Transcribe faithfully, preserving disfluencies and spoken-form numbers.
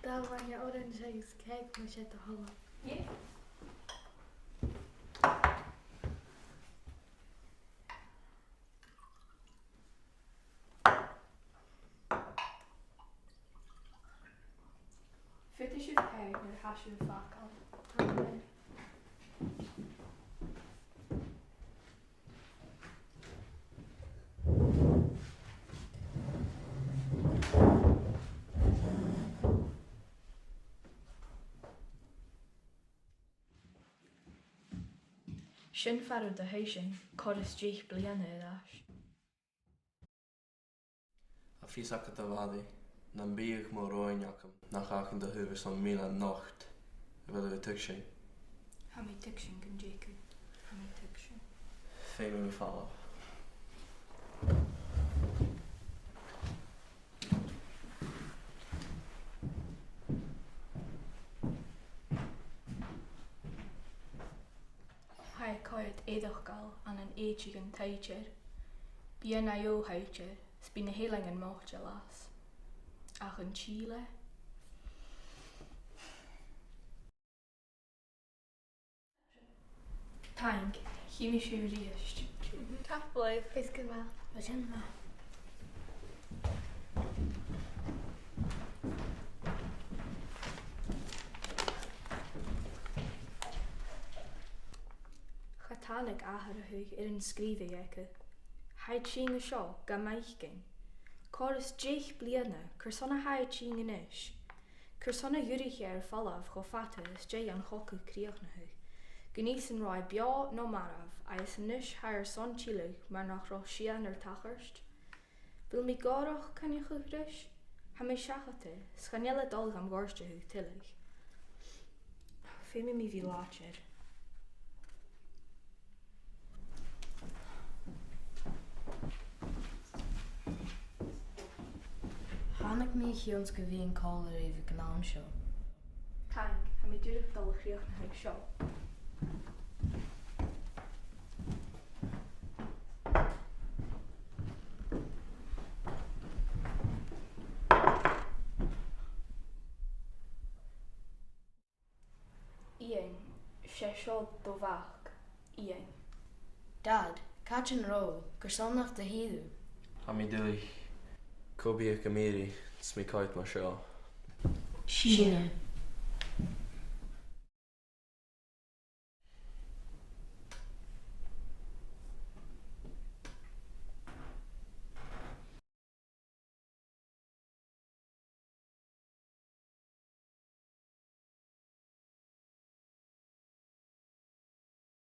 Dà bhainne orainsear agus cèic, mas e do thoil e. Faodaidh sibh cèic nuair a tha sibh a' fàgail. Sin far an do shuidh sinn, còrr is deich bliadhna air ais. Tha fios agad, a Mhàiri, nam biodh mo roghainn agam, nach fhàg mi do thaobh airson mìle not a bheil thu a' tuigsinn. Tha mi a' tuigsinn gun deigh thu. Tha mi a' tuigsinn. Feumaidh mi falbh. Tha e a' coimhead eireachdail ann an èideadh an t-saighdeir. Bidh e na dheagh shaighdear, 's bidh na h-eileanan moiteil às. Ach an till e? Taing, chì mi sibh a-rithist. Tapadh leibh. Is gu math. Bha sin math. Cha tàinig atharrachadh air an sgrìobhadh aige. Tha e a' tighinn an seo gam fhaicinn. Còrr is deich bliadhna, carson a tha e a' tighinn a-nis? Carson a dh'fhuirich e air falbh cho fada às dèidh an cogadh crìochnachadh? Gun fhios an robh e beò no marbh, agus a-nis tha e airson tilleadh mar nach robh sìon air tachairt. A bheil mi gòrach coinneachadh ris? Tha mi seachad, 's chan eil e a' dol gam ghortachadh tuilleadh. Feumaidh mi bhith làidir. Thàinig mi a chionn 's gu bhith còmhla ribh aig an àm seo. Taing, tha mi dìreach a' dol a chrìochnachadh seo. Iain, 's e seo do mhac, Iain. Dad, càit an robh thu? Carson nach do thill thu? Tha mi duilich. Cò bhiodh gam iarraidh, 's mi a' coimhead mar seo. Sinne.